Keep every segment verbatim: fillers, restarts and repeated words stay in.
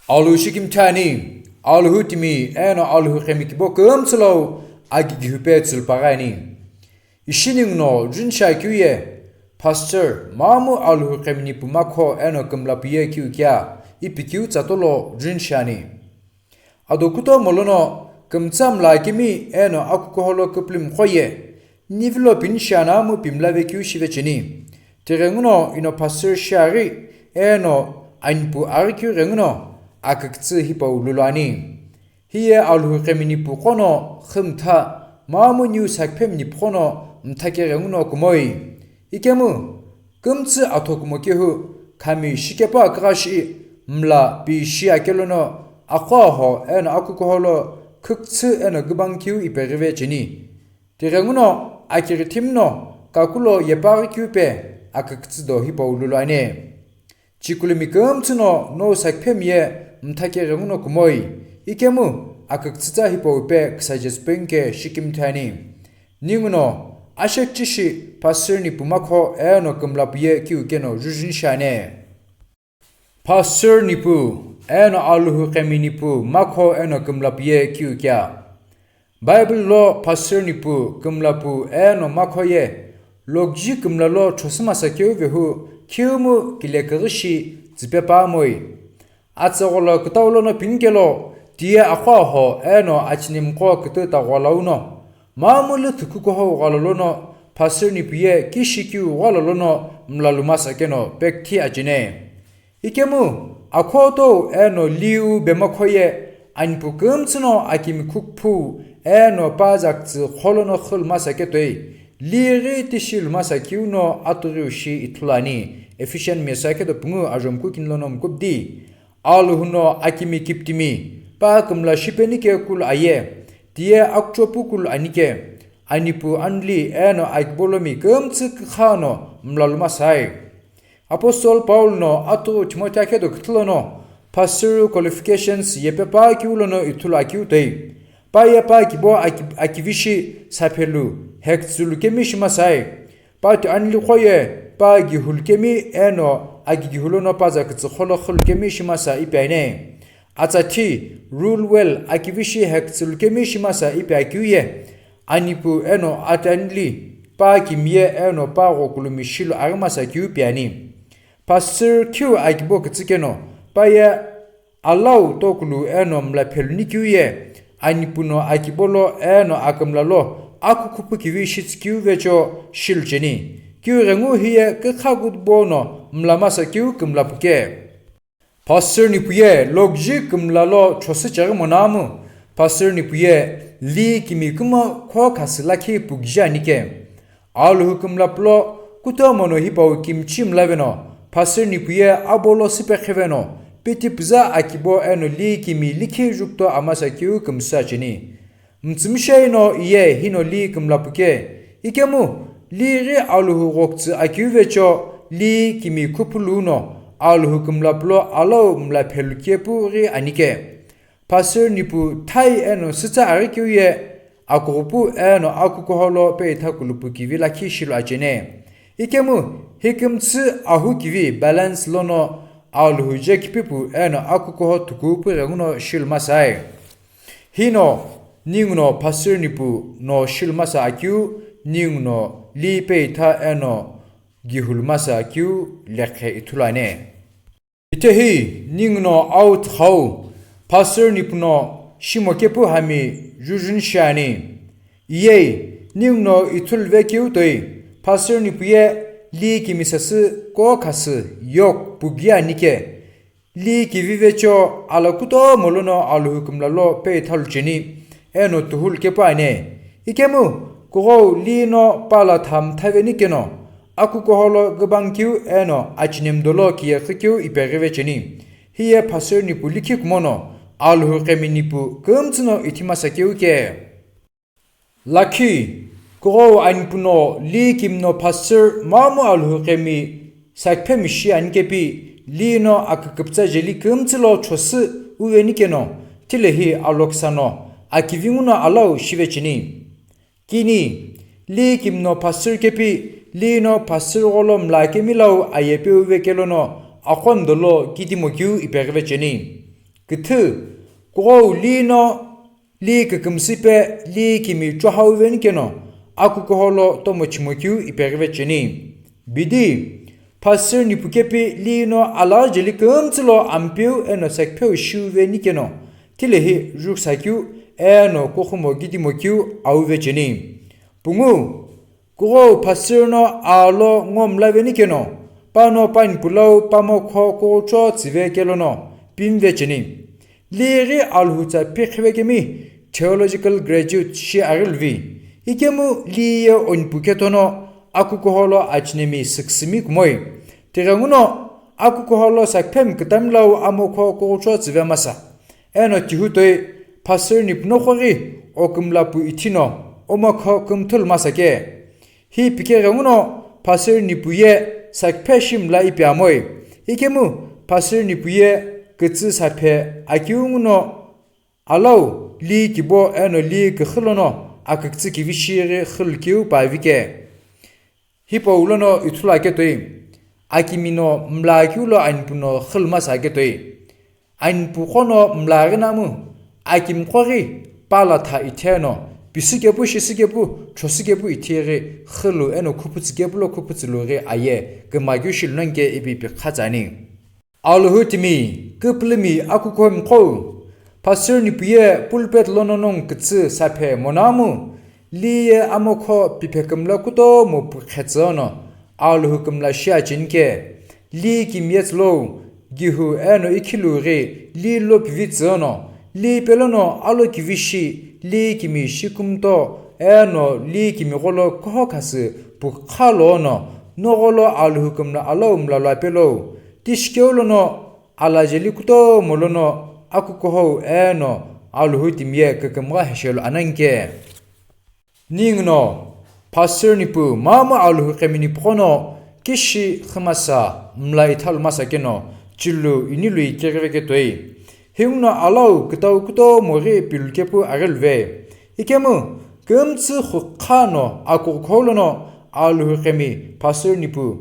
Alhou shikimthi ani, Alhou timi eno Alhou qhemi kibo kümtsü lo agigihupe tsülupaghi ani. Ishi ninguno junishiakeu ye, Pastor, mamu Alhou qhemi nipu makho eno kümlapu ye kiu kea, ipi kiu tsatolo junishi ani. Ado kutomo lono kümtsü mla kemi eno akukuholo küpülümqo ye, nivilo pinishi anamu pimlave kiu shive cheni. Tighenguno ino Pastor shiaghi eno anipu aghi kiu ghenguno akükütsü hipau lulu ani. Hiye Alhou qhemi nipu qono xümtha, mamu niu sakphemi nipu qono mthakeghenguno kumoi. Ikemu, kümtsü atho kumo kehu, khami shikepu aküghashi, mla pishi akelono, aqo aho eno akukuholo, khüktsü eno gibang kiu ipeghive cheni. Tighenguno, akirithimno, kakulo yepaghi kiupe, akükütsü do hipau lulu ani. Chikulumi kümtsü no no sakphemi ye mthakeghenguno kumoi, ikemu akükütsütsa hipau ipe küsajesüpengike shikimthi ani. Ninguno, ashekchishi Pastor nipu makho eno kümlapu ye kiu keno jujunishi ani. Pastor nipu eno Alhou qhemi nipu makho eno kümlapu ye kiu kea. Bible lo Pastor nipu kümlapu eno makho ye, lokji kümla lo chosü masa keu vehu kiumu kileküghishi tsüpe pamoi. Atsagholo kütau lono pinikelo, tiye aqo aho eno achinimqo kütü tagholo uno, mamu lüthü kukuho gholo lono, Pastor nipu ye kishi kiu gholo lono mlalu masa keno pekthi achene. Ikemu, akhoto eno liu bemakho ye, anipu kümtsü no akimi khukphu eno pa zakütsü kholono khül masa ketoi, lighi tishi lumasa kiu no atughiu shi ithulu ani, Ephesian mesa kedo pungu ajomku kinlono mkupdi. Alhou no akimi kiptimi, pa kümla shipenike kulu aye, tiye akuchopu kulu anike, anipu anuli eno akibolomi kümtsü kükhano mlalu masai. Apostle Paul no atu Timothy akhedo küthülono, Pastor qualifications yepe pa kiu lono ithulu akiu toi. Pa ye pa kibo aki-, akivishi saphelu, hekütsülu kemi shimasai. Pa ti anili qo ye, pa gihulu kemi eno agigihulono pa zakütsü kholo khülu kemi shimasa ipi ani. Atsa thi, rule well, akivishi hekütsülu kemi shimasa ipi akiu ye, anipu eno ati anili, pa kimiye eno pa ghokulumi shilu aghimasa kiu pi ani. Pastor kiu akibo kütsü keno, pa ye alau tokulu eno mla pheluni kiu ye, anipu no akibo lo eno akümla lo, akukhuphu kivi shitsü kiu vecho shilu cheni. Kiu ghengu hiye kükha kubo no mla masa kiu kümlapu ke. Pastor nipu ye lokji kümla lo chosü cheghi monamu, Pastor nipu ye li kimi kumo kho khasü lakhi pukji anike. Alhou kümlapu lo kutomo no hipau kimchi mlaveno, Pastor nipu ye abolo süpekhe veno, piti püza akibo eno li kimi likhi jukto amasa kiu kümsü acheni. Mtsümishei no iye hino li kümlapu ke, ikemu, li ghi Alhou ghokütsü akiu vecho, li kimi khupulu no, Alhou kümlapu lo alau mla phelu kepu ghi anike. Pastor nipu thai eno sütsa aghi kiu ye, akughupu eno akukuholo peitha kulupu kivi lakhi shilu achene. Ikemu, hi kümtsü ahu kivi balance lono Alhou je kipipu eno akukuho thukupu ghenguno shilu masai. Hino, ninguno Pastor nipu no shilu masa akiu, ninguno li peitha eno gihulu masa akiu lekhe ithulu ani. Itehi, ninguno out khau, Pastor nipu no shimo kepu hami jujunishi ani. Iyei, ninguno ithulu ve kiu toi, Pastor nipu ye li kimi sasü ko khasü yok pugi anike. Li kivi vecho ala kutomo lono Alhou kümla lo peithalu cheni, eno tuhulu kepu ani. Ikemu, kughou li no pala thamtha veni keno, akukuholo gibang kiu eno achinimdolo kiye khikeu ipeghive cheni. Hiye Pastor nipu likhi kumono, Alhou qhemi nipu kümtsü no ithimasa keu ke. Lakhi, kughou anipu no li kimi no Pastor mamu Alhou qhemi sakphemi shi anikepi, li no aküküpütsa jeli kümtsü lo chosü uveni keno, tilehi aloksa no akivi nguno alau shive cheni. Kini, li kimi no Pastor kepi, li no Pastor gholo mla kemi lau ayepe uve kelono, aqondo lo kidimo kiu ipeghive cheni. Küthü, kughou li no li kükümsüpe li kimi chühau veni keno, akukuholo tomo chimokeu ipeghi vecheni. Bidi, Pastor Nipukepi li no ala jeli kümtsü lo Ampeu eno Sakpheu shiu veni keno, tilehi juksakeu eno kukhumo gidimokeu au vecheni. Pungu, kughou Pastor no alo ngo mla veni keno, pano pani pulau pamo kho kughou cho tsive kelo no, pim vecheni. Li ghi Alhutsa pikhive kemi theological graduate shi aghi luvi. Ikemu li ye onipu kethono akukuholo achinemi süksümi kumoi. Tighenguno akukuholo Sakphemi kütamilau amo kho kughou cho tsive masa. Eno tihutoi Pastor Nipu noqo ghi okümlapu ithino omo kho kümthulu masa ke. Hi pikeghenguno Pastor Nipu ye Sakphe shi mla ipi amoi. Ikemu Pastor Nipu ye kütsü saphe akiu nguno alau li kibo eno li küxü lono aküktsü kivi shighi xülukeu pa vike. Hipau lono ithulu aketoi, akimi no mla akeu lo anipu no xülu masa aketoi. Anipu qo no mla ghi namu, akimi qo ghi pala tha itheno, pisü kepu, shisü kepu, chosü kepu ithi ghi xülu eno khuputsü kepu lo khuputsü lu ghi aye, küma keu shilu nonke ipi pikha tsani. Alhou timi, küpülümi akukuhou miqo, Pastor Nipu ye pulpit lono nongu kütsü saphe monamu, li ye amo kho piphe kümla kutomo pu khetsü no, Alhou kümla shi acheni ke, li kimi ye tsülo, gihu eno ikhilu ghi, li lo pivi tsü no, li pelo no alo kivi shi, li kimi shi kümto, eno li kimi gholo kuho khasü pu khalo no, nogholo Alhou kümla alau mla lo apelo, tishikeu lono, ala jeli kutomo lono akukuhou eno Alhou timi ye kükümgha heshelu ananke. Ninguno, Pastor Nipu, mama Alhou qhemini puqono, kishi khimasa, mla ithalu masa keno, chulu inilui keghive ketoi. Hinguno alau kütau kutomo ghi pilu kepu aghiluve. Ikemu, kümtsü khukha no akukuhou lono, Alhou qhemi, Pastor Nipu,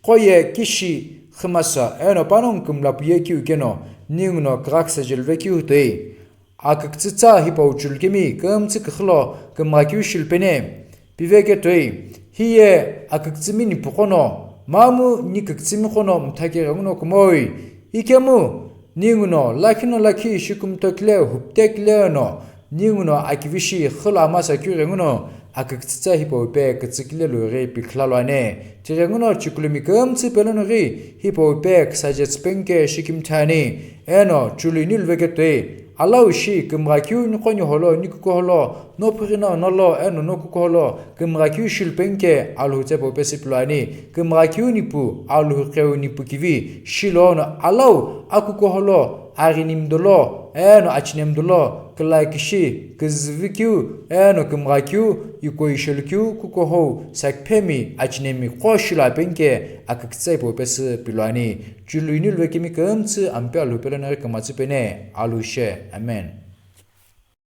Qoye kishi khimasa eno panongu kümlapu ye kiu keno, ninguno küghaküsa jeluve kiu toi. Akükütsü tsa hipau chulukemi kümtsü küxülo kümgha kiu shilupene. Piveke toi, hiye akükütsümi nipuqono, mamu ni kükütsümi qono mthake ghenguno kumoi. Ikemu, ninguno, lakhi no lakhi shikümtokile huptekile no, ninguno akivishi xülo amasa keu ghenguno, akükütsü tsa hipau pe kütsükile lu ghi pikhilalo ane. Tighenguno chikulumi kümtsü pelono ghi hipau pe küsaje tsüpenke shikimtha ani. Eno, chulu iniluveke toi, alau shi kümgha kiu niqo niholo, nikukuholo, nophughi no nolo, eno nokukuholo, kümgha kiu shilupenke Alhou tsa hipau pe sipilo ani. Kümgha kiu nipu, Alhou qheu nipu kivi, shilono alau, akukuholo, aghinimi dolo, eno achinemi dolo, küla kishi, küzüvi kiu, eno kümgha kiu, iko ishelu kiu, kukuhou, Sakphemi, achinemi qo shilo apenke, akükütsü hipau pe sipilo ani. Chulu iniluvekemi kümtsü ampe Alhou pelono ghi kümatsü pene, Alhou she. Amen.